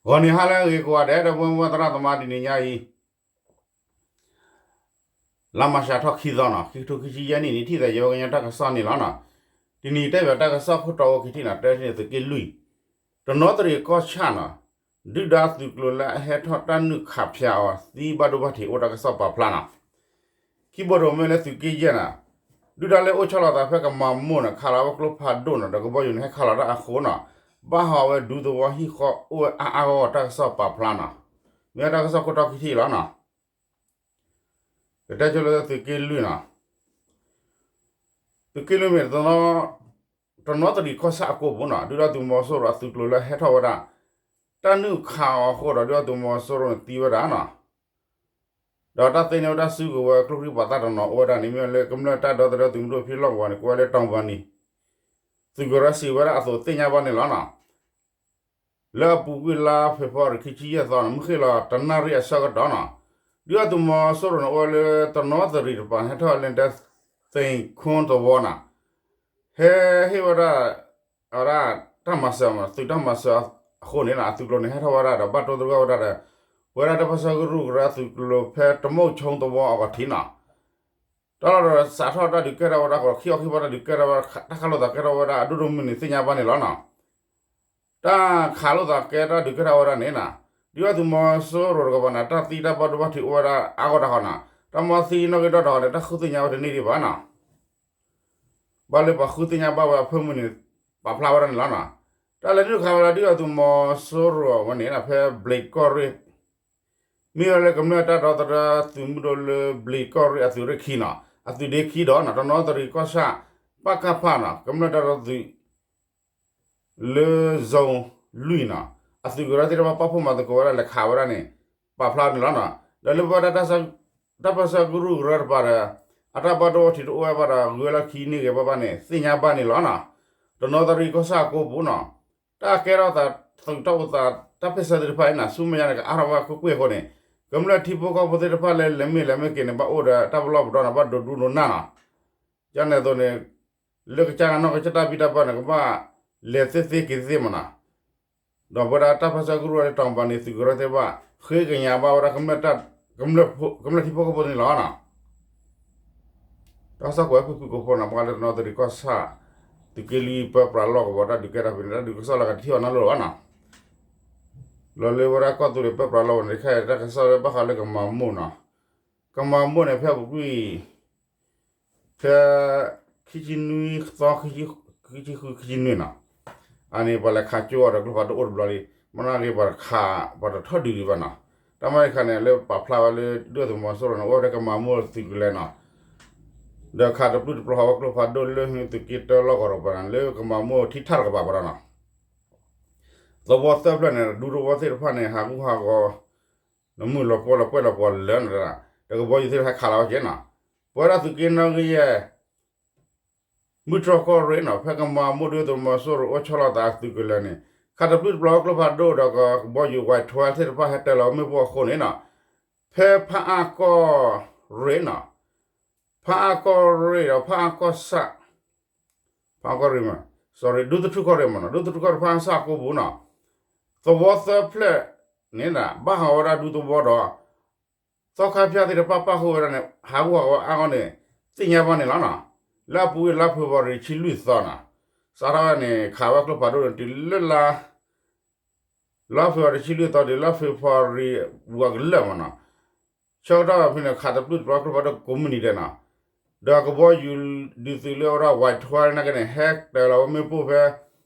ဂီၤနံၤဟါလၢအဂ့ၤကိးဂၤဒဲး ဒီပုၢ်ဝဲၢ်သရၣ်သမါ တနံၤညါအံၤ လါမၤရှးထီၣ်ခံသီနီၤ ခံကထိခံဆံယဲၢ်နံၣ်န့ၣ် ထံၣ်သးယဝဲကညီတၢ်ကစီၣ်န့ၣ်လီၤနီၤ. တနံၤတဲဘၣ်တၢ်ကစီၣ်ခိၣ်တီအိၣ်ခံထံၣ်နီၤ တဲထံၣ်န့ၣ် သုးက့လွံၢ် တနီသရံၣ်ကီၢ်ဆၣ်နီၤ ဒုၣ်ဒါသုးကျိၤလၢအဟဲထီၣ်တၢ်နုာ်ခးဖၠးအီၤ သံဘၣ်ဒိဘၣ်ထံးအိၣ်တၢ်ကစီၣ်ပာ်ဖျါနီၤ. ခံဘိတအိၣ်မ့ၢ်လၢသုးက့ယဲၢ်နီၤ ဒုၣ်ဒါလၢအိၣ်ဆီလီၤသးဖဲကမၤမိၢ်န့ၣ် ခးလီၤဝဲကျိဖးဒိၣ်နီၤ ဒီးကဘီယူၤန့ၣ် ဟဲခးလီၤတၢ်အဃိနီၤ ဘၣ်ဟးဝဲဒူသဝီဟံၣ်ဃီအိၣ်ဝဲအါအါဂီၢ်ဂီၢ်တၢ်ကစီၣ်ပာ်ဖျါနီၤ. မ့ၢ်တၢ်ကစီၣ်ခိၣ်တီခံထံၣ်လီၤနီၤ. ကတဲဆိလၢသုးက့လွံၢ်နီၤ သုးက့လွံၢ်မ့ၢ် တနီသရံၣ်ကီၢ်ဆၣ်အကိပူၤနီၤ ဒုၣ်ဒါသုးမီၤစိရိၤအသုးကျိၤလၢဟဲထီၣ်ဝဲဒၣ် တၢ်နုာ်ခးအီၤအဃိဒီး ဒုၣ်ဒါသုးမီၤစိရိၤန့ၣ်သံဝဲဒၣ်နီၤ ဒီးတၢ်သ့န့ၢ်ဝဲဒၣ်စုကဝဲၤကျိချံမျိာ်သၣ်တနီၤအိၣ်ဝဲဒၣ်န့ၣ် မ့ၢ်လၢကမျၢၢ်တၢ်ဒီသဒၢသုးမုၢ်ဒိၣ်ဖံလီၢ်ကဝီၤန့ၣ် ကိးဝဲလၢတီၢ်ပၤနံၤ သုးကရၢစံးဝဲဒၣ်အသိးသ့ၣ်ညါဘၣ်န့ၣ်လီၤနီၤ. လၢအပူၤကွံာ်လါဖ့ၤဘြူၤအါရံၤခံဆံယဲၢ်သီန့ၣ် မုၢ်ဃ့ၢ်လီၤတနၣ်ရံၣ်အဆၢကတီၢ်နီၤ ဒုၣ်ဒါသုးမီၤစိရိၤန့ၣ် အိၣ်ဝဲလၢတနီသရံၣ်တပၤန့ၣ် ဟဲထီၣ်လၢဒဲသ့ၣ်ခိၣ်သဝီနီၤ ဟဲဟ့ၣ်ဝဲဒၣ် အဝဲဒၣ်တၢ်မၤစၢၤ သုးတၢ်မၤစၢၤအဃိန့ၣ် အသုးကျိၤန့ၣ် ဟဲထီၣ်ဝဲဒၣ်ဒီးဘၣ်တိသဂၢၢ်ဝဲဒၣ်ဒီး ပဝဲဒၣ်တၢ်ပၢဆှၢကရူၢ်ကရၢသုးကျိၤဖဲတမိၣ်ဆိသဝီအဂီၢ်ထံးနီၤ တၢ်လီၢ်ဒီးစးထီၣ်တၢ်ဒုးကဲထီၣ်ဝဲဒၣ် ကီၢ်ခံအီၤခံဖီတၢ်ဒုးကဲထီၣ်ဝဲဒၣ် တၢ်ခးလိာ်သးကဲထီၣ်ဝဲဒၣ်အဒိၣ်ဒိၣ်မုၢ်န့ၣ်သ့ၣ်ညါဘၣ်န့ၣ်လီၤနီၤ. တၢ်ခးလိာ်သးကဲတၢ်ဒုးကဲထီၣ်ဝဲဒၣ်န့ၣ်နီၤ ဒုၣ်ဒါသုးမီၤစိရိၤတကပၤန့ၣ် တၢ်သံတၢ်ဘၣ်ဒိဘၣ်ထံးအိၣ်ဝဲဒၣ်အါဂီၢ်တၢ်ဃီနီၤ တၢ်မၤသံနီၣ်ဂံၢ်ဒီၣ်တၢ်ဃီန့ၣ် တၢ်ဃုသ့ၣ်ညါဝဲတန့ၢ်ဒံးဘၣ်နီၤ ဘၣ်လၢပှၤဃုသ့ၣ်ညါဘၣ်ဝဲအဖၢမုၢ်န့ၣ် ပာ်ဖျါဝဲဒၣ်န့ၣ်လီၤနီၤ. တၢ်လဲၤနုာ်ခးဝဲဒၣ်ဒုၣ်ဒါသုးမီၤစိရိၤဝဲန့ၣ် ဖဲဘျံးကီၢ်ရ့ၣ် မ့ၢ်ဝဲလၢကမျၢၢ်တၢ်ဒီသဒၢသုးမုၢ်ဒိၣ်လၢဘျံးကီၢ်ရ့ၣ်အသုးရ့ၣ်ခံနီၤ အသုးဒ့ခံဒီးနီၤ တနီသရံၣ်ကီၢ်ဆၣ် ပကဖနီၤ ကမျၢၢ်တၢ်ဒီသုး လၢ zone လွံၢ်နီၤ အသုးကရၢသ့ၣ်တဖၣ်ပာ်ဖှိၣ်မၤသကိးဝဲဒၣ်လဲၤခးဝဲဒၣ်န့ၣ် ပာ်ဖျါန့ၣ်လီၤနီၤ. ဒီးလၢပဝဲဒၣ်တၢ်ပၢဆှၢကရူၢ်ကရၢတပၤဒီး အတၢ်ဘၣ်ဒိဘၣ်ထံးတအိၣ်ဝဲဘၣ်ဒီး ဂုၤဝဲလီၢ်ခံန့ၢ်ဂ့ၤဘၣ်ဘၣ်န့ၣ် သ့ၣ်ညါဘၣ်န့ၣ်လီၤနီၤ. တနီသရံၣ်ကီၢ်ဆၣ်အကိပူၤနီၤ တၢ်ကဲထီၣ်သး သုးတၢ်အိၣ်သး တၢ်ပၢဆှၢသ့ၣ်တဖၣ်အံၤန့ၣ် ဆူမဲာ်ညါန့ၣ် ကအါထီၣ်ဝဲကွ့ၢ်ကွ့ၢ်အဃိန့ၣ် ကမျၢၢ်ထံဖိကီၢ်ဖိသ့ၣ်တဖၣ်လၢလဲၤမ့ၢ်လဲၤမ့ၢ်က့ၤန့ၣ် ဘၣ်အိၣ်ဒီးတၢ်ပလီၢ်ပဒီန့ၣ် ဘၣ်ဒိးဒူဒိးနၢ်နီၤ ကန့ၣ်အသိးန့ၣ် လၢကစၢ်ကနီၢ်ကစၢ်တၢ်ဘံၣ်တၢ်ဘၢန့ၣ် ကဘၣ်လဲၤသ့သ့က့ၤသ့သ့မးနီၤ. ဒီးပဝဲဒၣ်တၢ်ပၢဆှၢကရူၢ်ဝဲလၢတီၢ်ပၤနံၤသုးကရၢသ့ၣ်တဖၣ် ဃ့ကညးဘၣ်ဝဲဒၣ် ကမျၢၢ်ထံဖိကီၢ်ဖိန့ၣ်လီၤနီၤ. တၢ်ကစီၣ်ကွဲးဖုၣ်ဖုၣ်ကိာ်ဖိနီၤ ပှၤလၢတနီသရံၣ်ကီၢ်ဆၣ် သုးက့လွံၢ်ပၢပြးလီၢ်ကဝီၤတၢ်ဒုးကဲထီၣ်ဖဲန့ၣ် တၢ်ဒုးကစီၣ်လၢကထံၣ်အီၤနီတလီၢ်ဘၣ်နီၤ. လီၤလၢဝဲဒၣ်ကီၢ်သူလ့ၤပၢပြးလီၢ်ဝဲန့ၣ် တခါအံၤတၢ်ကစီၣ်လၢဘၣ်ဃးလၢကမၤမိၢ်နီၤ. ကမၤမိၢ်န့ၣ် ဖဲအပူၤကွံာ် ဖဲ ခံဆံနွံသီ ခံဆံဃု ခံဆံနွံနီၤ. အန့ၣ် ပှၤလဲၤခးကၠိအီၤဒီးကျိဖးဒိၣ်အိၣ်တဘျီလံ. မ့ၢ်နာ်က့ၤ ပှၤတခး ပှၤတထီၣ်ဒုးဒံးဘၣ်နီၤ. တၢ်မၤတခါန့ၣ် လၢပာ်ဖျါဝဲလၢ ဒုၣ်ဒါသုးမီၤစိရိၤန့ၣ် အိၣ်ဝဲဒၣ်ကမၤမိၢ်သုးကလၢၤနီၤ. ဒီးခးတပျုၢ်တပျီၤဟးဝဲကျိဖးဒိၣ်လၢသုးက့တၢလီၢ်ကဝီၤတပၤန့ၣ် လၢကမၤမိၢ်ထံထၣ်တကပၤပၤဒီးနီၤ. သဝီသၢဖျၢၣ်န့ၣ် ဒူသဝီသ့ၣ်တဖၣ်န့ၣ် ဟးဂူာ်ဟးဂီၤ နမုၢ်လီၤပှီၢ်လီၤပှဲၢ်လီၤပှီၢ်လၢာ်န့ၣ် ဒီးကဘီယူၤသ့ၣ်တဖၣ်ဟဲခးလီၤဝဲက့ၤနီၤ. ပဝဲဒၣ်သုးက့နီၣ်ဂံၢ်ယဲၢ် မုၢ်တြီၢ်ကီၢ်ရ့ၣ်နီၤ ဖဲကမၤမိၢ်ဒုၣ်ဒါသုးမီၤစိရိၤအိၣ်ဆီလီၤသးသုးကလၢၤန့ၣ် ခးတပျုၢ်တပျီၤဝဲကျိဖးဒိၣ်ဒီးကဘီယူၤ Y twelve သ့ၣ်တဖၣ်ဟဲတၢၤလီၤဝဲမ့ၣ်ပိၢ်အဃိန့ၣ်နီၤ ဖဲဖးအါကီၢ်ရ့ၣ်နီၤ ဖးအါကီၢ်ရ့ၣ်ဒီးဖးအါကီၢ်ဆၣ် ဖးအါကီၢ်ရ့ၣ်မး sorry ဒူသထူကီၢ်ရ့ၣ်မးနီၤ ဒူသထူကီၢ်ရ့ၣ်ဖးအါကီၢ်ဆၣ်အကိပူၤနီၤ သဝီသၢဖျၢၣ်န့ၣ် ဘၣ်ဟးဂီၤဝဲဒၣ်ဒူသဝီဒီး သီခါဖၠၣ်သ့ၣ်တဖၣ်ပၣ်ဃုာ်ဝဲဒၣ်န့ၣ် ဟးဂူာ်ဟးဂီၤအါဂီၢ်န့ၣ် သ့ၣ်ညါဘၣ်န့ၣ်လီၤနီၤ. လၢအပူၤကွံာ်လါဖ့ၤဘြူၤအါရံၤတဆံလွံၢ်သီနီၤ စးထီၣ်ဝဲန့ၣ် ခးဝဲကျိဖးဒိၣ်န့ၣ် တုၤလၢလါ လါဖ့ၤဘြူၤအါရံၤတဆံလွံၢ်သီတုၤလါဖ့ၤဘြူၤအါရံၤဝးကလၢာ်မးနီၤ ဆၢကတီၢ်ဖဲန့ၣ် ခးတပျုၢ်တပျီၤကျိဖးဒိၣ်ကိးမုၢ်နံၤဒဲးနီၤ ဒီးကဘီယူၤဒုးသုးလၢအဝဲဒၣ် Y twelve နာ်က့န့ၣ် ဟဲတၢၤလီၤဝဲမ့ၣ်ပိၢ်ဖဲ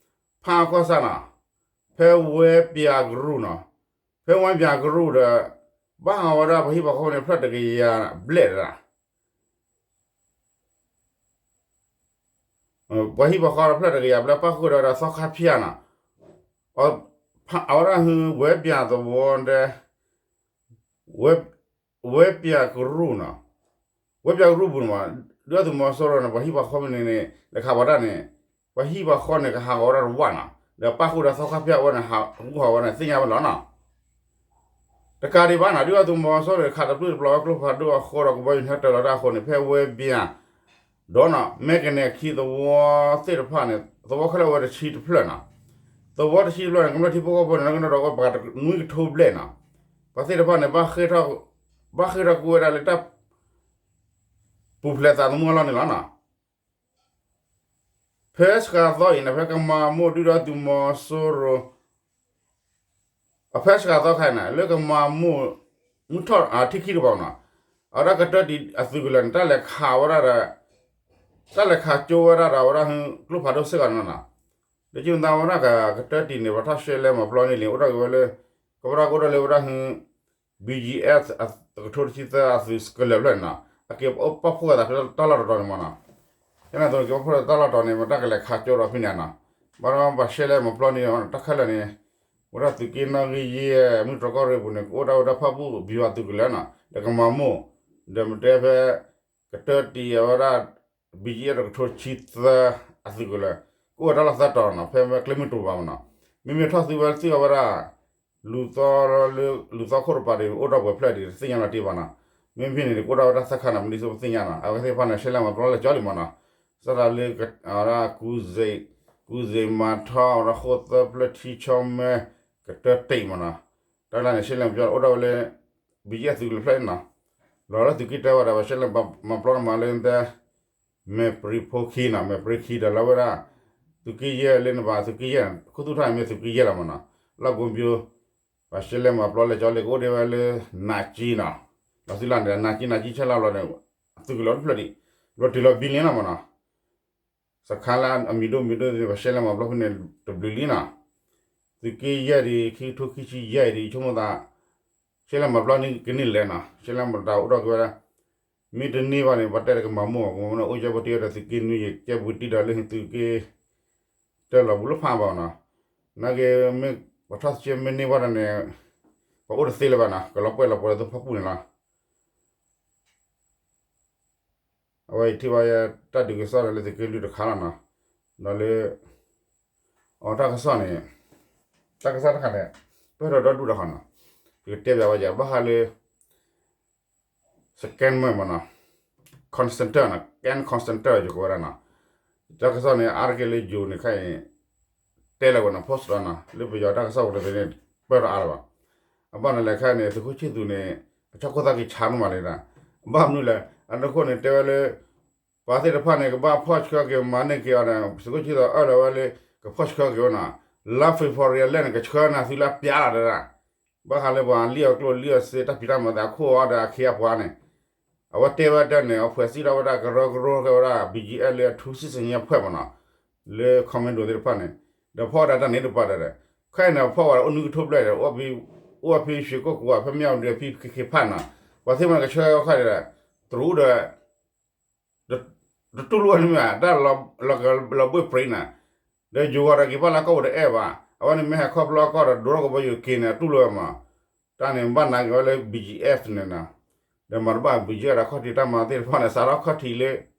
ဖးအါကီၢ်ဆၣ်နီၤ ဖဲဝဲပၠးကရူၢ်နီၤ ဖဲဝဲပၠးကရူၢ်ဒီး ဘၣ်ဟးဂီၤဝဲဒၣ်ပှၤဟံၣ်ပှၤဃီန့ၣ်ဖျၢၣ်တကယၤဘျဲၣ်တဒၣ် ပှၤဟံၣ်ပှၤဃီဖျၢၣ်တကယၤဘျဲၣ် ပၣ်ဃုာ်ဒီးဝဲဒၣ်သီခါဖၠၣ်နီၤ အဝဲဒၣ်ဟူဝဲပၠးသဝီဒီး ဝဲပၠးကရူၢ်နီၤ ဝဲပၠးကရူၢ်ပူၤန့ၣ်မး ဒုၣ်ဒါသုးမီၤစိရိၤန့ၣ် ပှၤဟံၣ်ပှၤဃီဖဲန့ၣ်န့ၣ် လဲၤခးပှၤတၢ်န့ၣ် ပှၤဟံၣ်ပှၤဃီန့ၣ် ကဟးဂီၤဝဲဒၣ်တဝၣ်နီၤ ဒီးပၣ်ဃုာ်ဒီးသီခါဖၠၣ်အဝဲန့ၣ် ဟးဂူာ်ဟးဂီၤဝဲန့ၣ် သ့ၣ်ညါဝဲလီၤနီၤ တကးဒံးဘၣ်နီၤ ဒုၣ်ဒါသုးမီၤစိရိၤန့ၣ် ခးတပျုၢ်တပျီၤဝဲကျိဖးဒိၣ်အဃိဒီးကဘီယူၤန့ၣ်ဟဲတၢၤလီၤတၢ်အဃိန့ၣ် ဖဲဝဲပၠး ဒီးနီၤ မဲကနဲၣ်ခံသဝီသ့ၣ်တဖၣ်န့ၣ် သဝီခဲလၢာ်ဝဲတဆံတဖျၢၣ်နီၤ သဝီတဆံဘျီန့ၣ် ကမျၢၢ်ထံဖိကီၢ်ဖိန့ၣ် လၢကဒီးပှၤနွံကထိဘျဲၣ်နီၤ, ပှၤသ့ၣ်တဖၣ်န့ၣ် ဘၣ်ဃ့ၢ်ထီၣ်ကွံာ်ဝဲဒၣ်လၢတၢ် ပူၤဖျဲးသးသမူအလီၢ်န့ၣ်လီၤနီၤ. ဖဲစှၤသီအံၤန့ၣ် ဖဲကမၤမိၢ်ဒုၣ်ဒါသုးမီၤစိရိၤ အဖဲစှၤသီခါအံၤန့ၣ် လၢကမၤမိၢ် မုၢ်ထီၣ်အထံခံတဘီနီၤ, အဝဲဒၣ်ကတၢၢ်တံၢ်အသုးကလၢၤန့ၣ် တၢ်လဲၤခးဝဲဒၣ်ဒီး တၢ်လဲၤခးကၠိဝဲဒၣ်ဒီး အဝဲဒၣ်ကျိဖးဒိၣ်စ့ၢ်ကီးန့ၣ်လီၤနီၤ. လၢခံမသးဝဲဒၣ်ကကတၢၢ်တံၢ်န့ၣ် ပှၤထီၣ်ရှဲလဲမၤပျီန့ၣ်လံ အိၣ်ထီၣ်က့ၤဝဲလၢ ကဘၣ်ကအိၣ်ထီၣ်လၢဝဲဒၣ် ဘံၣ်ကၠံၣ်အဲၣ် တကထိတဆံသၢအသုးကလၢၤဖျၢၣ်န့ၣ်နီၤ, အက့ၤပာ်ဖှိၣ်အသးဖဲတၢ်လီၢ်တတီၤန့ၣ်မးနီၤ. ကန့ၣ်အသိး က့ၤပာ်ဖှိၣ်တၢ်လီၢ်တတီၤန့ၣ် မ့ၢ်တၢ်ကလဲၤခးကၠိဒီးဖဲန့ၣ်နီၤ, ဘၣ်ဒီးပှၤရှဲလဲမၤပျီန့ၣ် တၢ်ခဲလၢာ်န့ၣ် အိၣ်ဒၣ်သုးက့နီၣ်ဂံၢ်ယဲၢ် မုၢ်တြီၢ်ကီၢ်ရ့ၣ်ပူၤန့ၣ် ကအိၣ်ဒၣ်ဝဲဒၣ်ဖၣ်ပူၣ်ဘံၣ်ဝါသုးကလၢၤနီၤ, ဒီးကမၤမိၢ်, ဒီးမ့ၢ်တဲဖဲ ကတၢၢ်တံၢ်အဝဲဒၣ် ဘံၣ်ကၠံၣ်အဲၣ် တကထိတဆံသၢအသုးကလၢၤ, ကအိၣ်ဝဲတၢ်လီၢ်သၢတီၤနီၤ, ဖဲမ့ၢ်ကျဲမုၢ်တူၤဘၣ်မးနီၤ, မ့မ့ၢ်ထီၣ်သုဝဲသ့ၣ်အဝဲဒၣ် လူၤသီလၢ လူၤသီခိၣ်တပၤဒီး အိၣ်ဒီးပှဲၤဖျၢၣ်ဒီး တသ့ၣ်ညါလီၤတံၢ်ဘၣ်နီၤ, မ့မ့ၢ်န့ၣ် ကအိၣ်ဒၣ်ဝဲတၢ်သၢခါနီၤ, မနုၤစ့ၢ်ကီးပသ့ၣ်ညါနီၤ, အဝဲသ့ၣ်တဖၣ်န့ၣ် ရှဲလဲမၤပျီလၢကၠီလံမးနီၤ, စးထီၣ်လၢ အဝဲဒၣ် ကူၣ်စ့ၣ်မၤထီ အဝဲဒၣ်ဃိၣ်သၢဖျၢၣ်ထံဆီမဲ ကတၢၢ်တံၢ်မးနီၤ, တၢ်လၢန့ၣ် ရှဲလဲမၤပျီအိၣ်ဒၣ်ဝဲလၢ ဘံၣ်ကၠံၣ်အဲၣ်သုးကလၢၤဖျၢၣ်န့ၣ်နီၤ, လီၤလၢသုးက့တၢဝဲဒီး ပှၤရှဲလဲမၤပျီန့ၣ်မးလၢ မဲာ်ပြံဖိခံနီၤ, မဲာ်ပြံခံဒီးလၢဝဲဒၣ် သုးက့ယဲၢ်လၢန့ၣ်ဘၣ် သုးက့ယဲၢ် ခိၣ်သူၣ်ထီၣ်န့ၣ်မ့ၢ်သုးက့ယဲၢ်လီၤမးနီၤ, လီၢ်ကိဘိ ပှၤရှဲလဲမၤပျီလဲၤကၠီလံ ကအိၣ်ဒံးဝဲလၢ နးကၠံနီၤ, လီၤသုလၢ်န့ၣ် နးကၠံ နးကၠံဆဲလၢ်ဘျီန့ၣ် သုးကလၢၤတဖျၢၣ်ဒံး ဘျီတုၤလီၤဘံလ့လီၤမးနီၤ, စခါလၢအမံၤဒိၣ်မံၤဒိၣ်န့ၣ် ပှၤရှဲလဲမၤပျီဖဲန့ၣ်တဘျုးလံနီၤ, သုးက့ယဲၢ်ဒံး ခံကထိခံဆံယဲၢ်ဒံး ဆိကမိၣ်သး ရှဲလဲမၤပျီန့ၣ်ကန့ၢ်လဲၣ်နီၤ, ရှဲလဲမၤတၢ်အိၣ်ထီၣ်က့ၤဝဲဒၣ် မ့ၢ်တန့ၢ်ဘၣ်န့ၣ် ပှၤတဲတကမၤမိၢ် ကမၤမိၢ်န့ၣ် အိၣ်ကဲပှၤတံၢ်ဝဲဒီးသုးက့နွံယကဲပှၤတံၢ်ဒီးလၢသုးက့ တၢလီၤဘူးလၢဖးဘၣ်နီၤ, နာ်က့ မ့ၢ်ပှၤထီၣ်သက့မ့ၢ်န့ၢ်ဘၣ်ဒီးန့ၣ် ပှၤအိၣ်တသ့လၢၤဘၣ်နီၤ, ကလီၤပှဲၢ်လီၤပှဲၤလၢသဖီပူၤန့ၣ်လီၤ. အဝဲအံၤထံၣ်ဘၣ်ယဲ တၢ်ဒုးကစီၣ်ဒီးလၢသုးက့လွံၢ်တခါလီၤနီၤ, ဒီးလၢ အတၢ်ကစီၣ်န့ၣ် တၢ်ကစီၣ်တခါန့ၣ် ပၢၢ်ထီၣ်ဒီဒူၣ်တခါနီၤ, ယကတဲဘၣ်ဝဲယဲ ဘၣ်ဃးလၢ scammer မးနီၤ, call center နီၤ, scam call center ယကိးဝဲဒၣ်နီၤ, တၢ်ကစီၣ်န့ၣ် အါတက့ၢ်လၢယိၤန့ၣ်ခဲအံၤ တဲလၢၤဝဲနီၤ post ဒီးနီၤ လၢပယီၤတၢ်ကစီၣ်ပူၤတသ့န့ၣ် ပၢၢ်ထီၣ်အါလၢၤဘၣ်. အဘၣ်နီၤလဲၣ်ခဲအံၤန့ၣ် သုးခိၣ်ဆံၣ်သူးန့ၣ် အဆီၣ်ခိၣ်သၣ်ကံၤဆါမးလၢဒၣ်, ဘၣ်မနုၤလဲၣ် အနီၢ်ခိၣ်န့ၣ်တဲဝဲလၢ ပှၤသ့ၣ်တဖၣ်န့ၣ် ကဘၣ်ဖီၣ်ဆှၢက့ၤမၤန့ၢ်က့ၤအီၤဒီး သုးခိၣ်ဆံၣ်သူးအၢၣ်လီၤဝဲလၢ ကဖီၣ်ဆှၢက့ၤဝဲနီၤ, လါ February လၢန့ၣ် ကဆှၢနၤသုလၢအပျၢ်လီၤဒၣ်, ဘၣ်ဃးလၢပှၤလံၣ်အီၤကျိၣ်လံၣ်အီၤစ့တၢ်ဖံးတၢ်မၤသ့အခိၣ်အီဒီးအခ့အပှၤန့ၣ် အဝဲတဲဝဲတၢ်န့ၣ် အဖှဲးစံၣ်ထီၣ်ဝဲဒၣ်ကရၢကရိကဲဝဲဒၣ် ဘံၣ်ကၠံၣ်အဲၣ်လၢအထူစံၣ်စ့ၣ်ညါဖှဲးမးနီၤ, လၢ commando သ့ၣ်တဖၣ်န့ၣ်, ဒီးဖီၣ်ဝဲဒၣ်တၢ်န့ၣ်တပှၢ်ဒီး, ခဲအံၤန့ၣ် ဖီၣ်ဝဲဒၣ်အိၣ်နွံကထိဘျဲၣ်ဒီး အိၣ်ဖဲ ရွှေကုက္ကို ဖဲမၠၣ်ဝတံၤဖဲ ခ့ခ့ဖးနီၤ, ပှၤသ့ၣ်တဖၣ်န့ၣ် ကဆှၢအခါဒီး တရူးဒီး တတူၢ်လိာ်ဝဲန့ၣ်မ့ၢ် တၢ်လီၤဘှ့ၣ်ပြံနီၤ, ဒီးယိၤဂီၤဒီးက့ၤပာ်လၢအကီၢ်ပူၤတအဲၣ်ဘၣ်, အဝဲန့ၣ်မ့ၢ်ဟဲခီဖျိအကီၢ်ဒီးဒိထီၣ်ကဘီယူၤက့ၤန့ၣ် အတူၢ်လိာ်ဝဲမး, တၢ်န့ၣ်ဘၣ်နာ်က့ၤဝဲလၢ ဘံၣ်ကၠံၣ်အဲၣ်န့ၣ်နီၤ, ဒီးမၤတဘၣ်ဘံၣ်ကၠံၣ်အဲၣ်ဒီးခီၣ်ထံးတၢ်မၤသ့ၣ်တဖၣ်န့ၣ် စးထီၣ်ခီၣ်ထံးလၢ စးထီၣ်ခီၣ်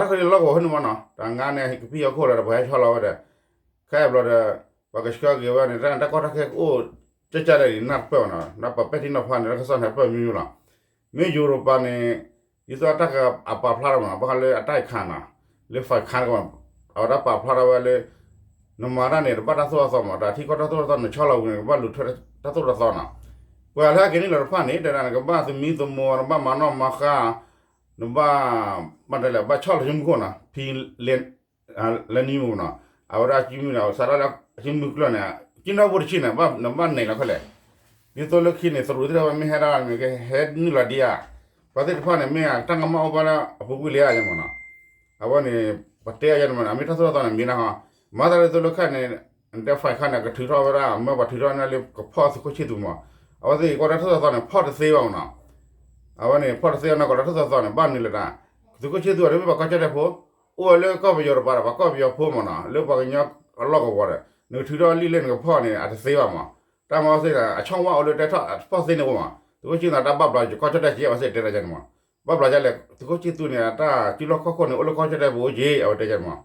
ထံးလီၢ်ကဝီၤဖဲန့ၣ်မးနီၤ, တၢ်ငါန့ၣ် ကဖံးဟီၣ်ခိၣ်ဒီး ပှၤဟဲဆီလီၤဝဲဒီး, ခဲအံၤဘျီဒီး ပှၤကဆှၢက့ၤဝဲန့ၣ် တၢ်န့ၣ်တၢ်ကီတၢ်ခဲကအိၣ် ကၠၢ်ကၠၢ်ဒဲးဒ်နၢ်တပၢၢ်ဘၣ်နီၤ, နၢ်ပၢၢ်ပဲာ်ထံနီၤဖးန့ၣ် တၢ်ကစီၣ်န့ၣ် ပၢၢ်မံၤမံၤလီၤ. မ့ၢ်ယူၤရိၤပၤန့ၣ် ဒ်သိးတၢ်ကပာ်ဖျါထီၣ်မးနီၤ, ဘၣ်ဃးလၢအတၢ်အံၤခါနီၤ, လၢ fight ခါတကမး, အဝဲဒၣ်ပာ်ဖျါထီၣ်ဝဲလၢ နမၤတၢ်န့ၣ် တဘၣ်တၢ်သိၣ်တၢ်သီမး, တၢ်ထံကီၢ်တၢ်သိၣ်တၢ်သီန့ၣ် ဆီလီၤဝံၤန့ၣ် ကဘၣ်လူၤထွဲတၢ်သိၣ်တၢ်သီနီၤ. ပှၤလၢအက့ၤနုာ်လီၤတဖၣ်န့ၣ် တဲဒၣ်နကဘၣ်သမံသမိး နဘၣ်မၤနီၣ်မၤဃါ နဘၣ် ဘၣ်တဲလဲၣ် ဘၣ်ဆီၣ်လီၤစုမုၢ်ခိၣ်နီၤ, ဖံလၢ လၢနံမူနီၤ, အဝဲဒၣ်စုမုၢ်န့ၣ် စးထီၣ်လၢစုမုၢ်ကျၢၢ်န့ၣ် ကၠံၣ်နီၣ်ဘိတဆံန့ၣ် နဘၣ်နဲၣ်လီၤခဲလၢာ်. ဒ်သိးလၢခံန့ၣ် သရူးသ့ၣ်တဖၣ်မ့ၢ်ဟဲဒၣ်န့ၣ် ကဟဲနုာ်လီၤဒံးဧါ. ပှၤသ့ၣ်တဖၣ်န့ၣ် မ့ၢ်တၢ်ကမၣ်အိၣ်ဘၣ်လၢအပူၤကွံာ်လံဧါယဲမးနီၤ. အဝဲန့ၣ် ပတဲအယဲန့ၣ်မး အမ့ၢ်တၢ်သိၣ်တၢ်သီန့ၣ် မ့ၢ်ဒၣ်ဟီ, မၤသးဒ်သိးလၢခဲန့ၣ် နတဲ fight ခါန့ၣ် ကထုးထီၣ်ဝဲဒၣ် မၢပှၤထုးထီၣ်န့ၣ်လၢကဖီၣ်သုးခိၣ်ဆံၣ်သူးမး, အဝဲသ့ၣ်ကီၢ်တၢ်သိၣ်တၢ်သီန့ၣ် ဖီၣ်တသ့ဘၣ်မးနီၤ. အဝဲန့ၣ် ဖီၣ်တသ့အနီၢ်ကီၢ်တၢ်သိၣ်တၢ်သီန့ၣ် ဘၣ်နုၤလဲၣ်ဒၣ်, သုးခိၣ်ဆံၣ်သူးအံၤမ့ၢ်ပှၤကီၢ်ကၠီၣ်တဲၣ်ဖိ, အိၣ်ဝဲလၢကီၢ်ပယီၤတပၤဒီး ပှၤကီၢ်ပယီၤဖိမးနီၤ, လၢပှၤကညီအလီၢ်ကဝီၤဒီး နကထုးထီၣ်လံာ်လဲၢ်နကဖီၣ်န့ၣ် အတသ့ဘၣ်မး. တၢ်မၤဝဲသ့ၣ်န့ၣ် အဆီၣ်ဝၣ်အိၣ်လၢတဲထီၣ်ဖီၣ်သ့န့ၣ်အိၣ်မး, သုးခိၣ်ဆံၣ်သူးတၢ်ဘၣ်ဘျီ ယကီၢ်ကၠီၣ်တဲၣ်ကဲဝဲသ့ၣ်တဲဒ်န့ၣ်မး, ဘၣ်ဘျီဒ်လဲၣ် သုးခိၣ်ဆံၣ်သူးန့ၣ် အတၢ်စုလီၢ်ခီၣ်ခိၣ်န့ၣ် အိၣ်လၢကီၢ်ကၠီၣ်တဲၣ်ပူၤအိၣ်က့ အဝဲတဲန့ၣ်မး,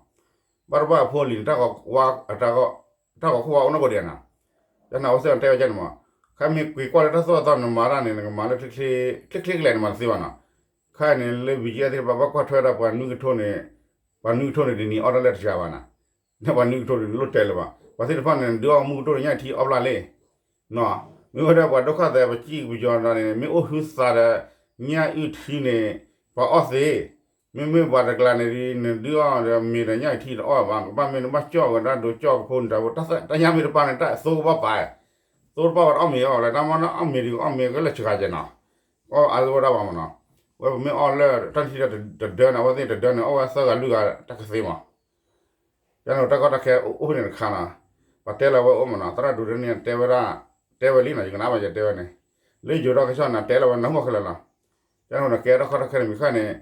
ဘၣ်တဘၣ်အဖိလံၤန့ၣ် တၢ်ဂီၤခိၣ်ဝါအိၣ်နီၢ်ကီၢ်ဒံးဧါနီၤ, ယန့ၣ်အဝဲသ့ၣ်န့ၣ်တဲဝဲန့ၣ်မး, ခဲမ့ၢ်ကွံာ်ကွၢ်လၢတၢ်သိၣ်တၢ်သီန့ၣ် မၤတၢ်န့ၣ် နကမၤလၢ ချ့ချ့ကလဲာ်န့ၣ်မၤတသ့ဘၣ်နီၤ, ခဲအံၤန့ၣ်လၢ ဘံၣ်ကၠံၣ်အဲၣ်သ့ၣ်တဖၣ်ဘၣ်ကွၢ်ထွဲဒၣ်ပှၤနွံကထိန့ၣ်, ပှၤနွံကထိန့ၣ် တနံၤအီၣ်တၢ်လၢတစှၤဘၣ်နီၤ, ပှၤနွံကထိန့ၣ် နလိၣ်တဲလၢၤဘၣ်. ပှၤသ့ၣ်တဖၣ်န့ၣ် နဒုးအီၣ်မူကတိၢ်ဒီးညၣ်အုၣ်ထံအီၣ်ဘျၣ်လံ. မ့ၢ်ဝဲဒၣ်ပှၤဒုက္ခသည် ပစံၣ်ပယီၤဒီးန့ၣ် မ့ၢ်အိၣ်ဟုသးဒီး ညၣ်အုၣ်ထံန့ၣ် ပှၤအီၣ်သ့, မ့မ့ၢ်ပှၤတကျါန့ၣ် နဒုးအီၣ်ဒီးမ့ၤဒီးညၣ်အုၣ်ထံတအီၣ်ဘၣ်, ကဘၣ်မ့ၢ်နဘၣ်ကၠီၣ်ဝဲဒၣ်ဒိကၠီၣ်ကဖိန့ၣ် တၢ်ညၣ်မ့ၢ်တပာ်န့ၣ် တၢ်သိကဘၣ်ပာ်, သိတပာ်ဝဲတအီၣ်မ့ၤအီၣ်လၢ တၢ်မ့ၢ်အီၣ်မ့ၤဒ်အီၣ်မ့ၤကလၢာ်စှၤကဲနီၤ, အီၣ်အါဝဲဒၣ်ဘၣ်မနီၤ, ဝဲပမ့ၢ်အီၣ်လၢတၢ်ထံၣ်တဒၢန့ၣ် အဝဲသ့ၣ်တဒၢန့ၣ် အီၣ်ဝဲသၢဂၤလွံၢ်ဂၤတၢ်ကသ့မး ကန့ၣ်တၢ်ကီတၢ်ခဲအိၣ်ဖဲန့ၣ်တခါနီၤ, ပှၤတဲလီၤဝဲအိၣ်မနီၤ, သရၣ်ဒိးတန့ၢ်တဲဝဲဒၣ်, တဲဝဲလံနီၤ, ယကနၣ်ဘၣ်ယတဲဝဲန့ၣ်, လၢယိၤထီၣ်ကစီၣ်န့ၣ် တဲလီၤဝဲနၢ်ဟူဘၣ်ခဲလၢာ်လီၤ. ကန့ၣ်နကဲထီၣ်ခီထီၣ်ခဲန့ၣ်မံၤခါန့ၣ်,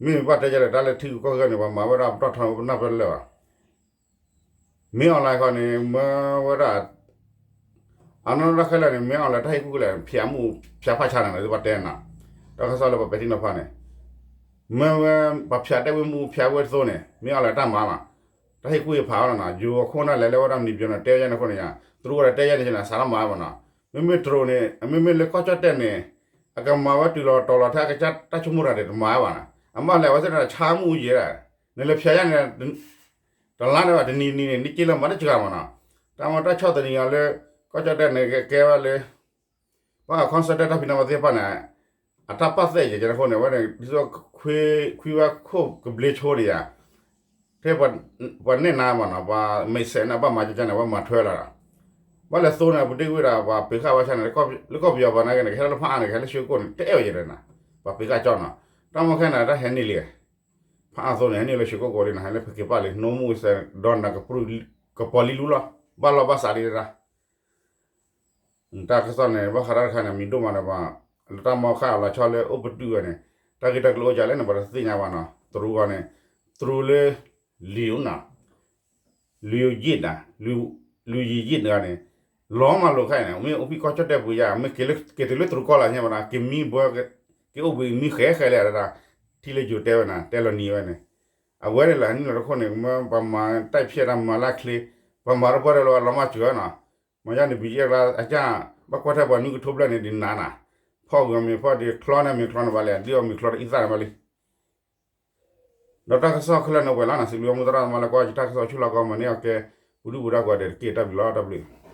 မ့ၢ်ဘၣ်တဲယဲလဲၣ် တၢ်လၢထံဂုၤကီၢ်ဂၤန့ၣ် ပှၤမၤဝဲဒၣ်ပတီၢ်ထီပနၢ်ပၢၢ်လၢာ်ဘၣ် မ့ၢ် online ခီန့ၣ် မၢဝဲဒၣ် အနီၢ်နီၢ်တၢ်ခဲလၢာ်န့ၣ် မ့ၢ် online တၢ်ဟ့ၣ်ကူၣ်ကလဲာ် ဖၠးမူးဖၠးဖၣ်ဆါန့ၣ် ပှၤတဲနီၤ, တၢ်ကစီၣ်လၢပှၤပဲာ်ထံနီၤဖးန့ၣ်, မ့ၢ်ဝဲ ပှၤဖၠးတဲဝဲမူးဖၠးဝဲတသိးန့ၣ် မ့ၢ် online တၢ်မၤမး, တၢ်ဟ့ၣ်ကူၣ်ဟ့ၣ်ဖးအီၤနီၤ, ယိၤအခိၣ်နၢ်လဲၤလၢဝဲဒၣ်မံၤပယီၤန့ၣ် တဲယဲန့ၣ်အဃိန့ၣ်ယါ, တရူးဝဲဒီးတဲယဲန့ၣ်န့ၣ် စးထီၣ်မၤဝဲမနီၤ, မ့မ့ၢ်တရူးန့ၣ် မ့မ့ၢ်လၢကီၢ်ကၠီၣ်တဲၣ်န့ၣ် အကမၤဝဲတုၤလီၤတီၤလီၤထဲအကစၢ်တၢ်ဆိကမိၣ်တၢ်ဒဲးတမၤဝဲဘၣ်နီၤ, အမ့ၢ်လဲၤဝဲသ့ၣ်တၢ်ဆါမူးယဲဒၣ်, နလဲၤဖၠးယဲန့ၣ် တလါန့ၣ်ဘၣ်တနံၤနံၤန့ၣ် နက့လၢမၤတၢ်စှၤမနီၤ, တၢ်မ့ၢ်တၢ်ဆီၣ်သနံးအီၤလၢ ကီၢ်ကၠီၣ်တဲၣ်န့ၣ် ကကဲဝဲလၢ ပှၤ consultant တၢ်ဖံးနီၣ်မၤသ့ၣ်တဖၣ်န့ၣ် အတၢ်ပာ်သးယဲကဲန့ၣ်အဃိန့ၣ် အဝဲန့ၣ် ဒ်သိး ခွံဝဲခိၣ်ကဘျ့ဆိန့ၣ်ယါ, ထဲ ပှၤနဲၣ်နၤမနီၤ ပှၤမဲာ်ဆှးန့ၣ် ဘၣ်မၤကကန့ၣ် အဝဲမၤထွဲလီၤဒီး ဘၣ်လဲၤသိန့ၣ် ပဒ့ဝ့ၢ်ဒီး ပှၤပှ့ၤဃာ်ဝဲဆၣ်န့ၣ် လၢကီၢ်ပယီၤပှၤနာ်က့န့ၣ် ကဟဲလၢဖးအါန့ၣ် ကဟဲလၢရွှေကုက္ကိုန့ၣ် တအဲၣ်ဝဲယဲန့ၣ်, ပှၤပှ့ၤဃာ်ကၠီနီၤ, တၢ်မ့ၢ်ခဲန့ၣ် တၢ်ဟဲန့ၢ်လံ, ဖးအါသိန့ၣ် ဟဲန့ၢ်လၢရွှေကုက္ကိုလံနီၤ, ဟဲလၢဖက့ၤပာ်လံ နိမူစဲဒီးနၤကပူၤ ကပီၤလံလူလီၤ, ဘၣ်လီၢ်ဘၣ်စးလံတၢ် တၢ်ကစီၣ်န့ၣ် ဘၣ်ဃးတၢ်တခါန့ၣ် မံၤဒိၣ်မးဒီးပှၤ လၢတၢ်မီခါအလီၤဆီလၢအိၣ်ပတုာ်ဝဲန့ၣ် တၢ်ဂ့ၢ်တၢ်ကျိၤအိၣ်ကလဲၣ်န့ၣ် ပှၤတသ့ၣ်ညါဘၣ်နီၤ, တရူးဂီၢ်န့ၣ် တရူးလၢ လံာ်နီၤ, လံာ်ယံာ်ဒၣ်, လံာ်ယံာ်ယံာ်တဂၤန့ၣ် လီၤမးလိာ်ခါအံၤန့ၣ် မ့ၢ်အိၣ်ဖှံကီၢ်ကၠီၣ်တဲၣ်ပူၤယါ မ့ၢ်က့ၤလၢက့ၤတုၤလၢတရူးကီၢ်လၢညါဘၣ်နီၤ က့ၤမံဘၢ က့ၤအိၣ်ဘှံးမံဃဲဃဲလဲၣ်ဒၣ်, ထံလၢယိၤတဲဝဲနီၤ တဲလီၤနံၤဝဲန့ၣ်, အဝဲန့ၣ်လီၤ ဟဲနုာ်လီၤတခိၣ်န့ၣ် မ့ၢ်ပှၤမၤတၢ်ဖျဲၣ်တၢ်မၤလၢချ့, ပှၤမၤတပှၢ်တၢ်လၢအလီၤမၢ်စၢၤနီၤ, မ့ၢ်ယါန့ၣ် ဘံယဲၢ်ကျါအကၢ် ဘၣ်ကွၢ်ထဲပှၤနွံကထိဘျဲၣ်န့ၣ် ဒ်နၤနီၤ, ဖီၣ်ဂုာ်မ့ၤဖီၣ်ဒ်ချီန့ၣ်မ့ၤချီန့ၣ်ဘၣ်လဲၣ် ဒ်အီၤမ့ၤချီတအံသၣ်န့ၣ်ဘၣ်လံ ဒီးတၢ်ကစီၣ်ခဲလၢာ်န့ၣ်ဝဲလီၤနီၤ စံးဘျုးမူသရၣ်သမါလၢကွၢ်ယတၢ်ကစီၣ်ဆူလီၢ်ကီၢ်မၤန့ၢ်အီၤကဲ ပူၤဒုၣ်ပူၤဒါကိးဂၤဒဲးတက့ၢ် တၢ်ဘျုးလီၤ တၢ်ဘျုး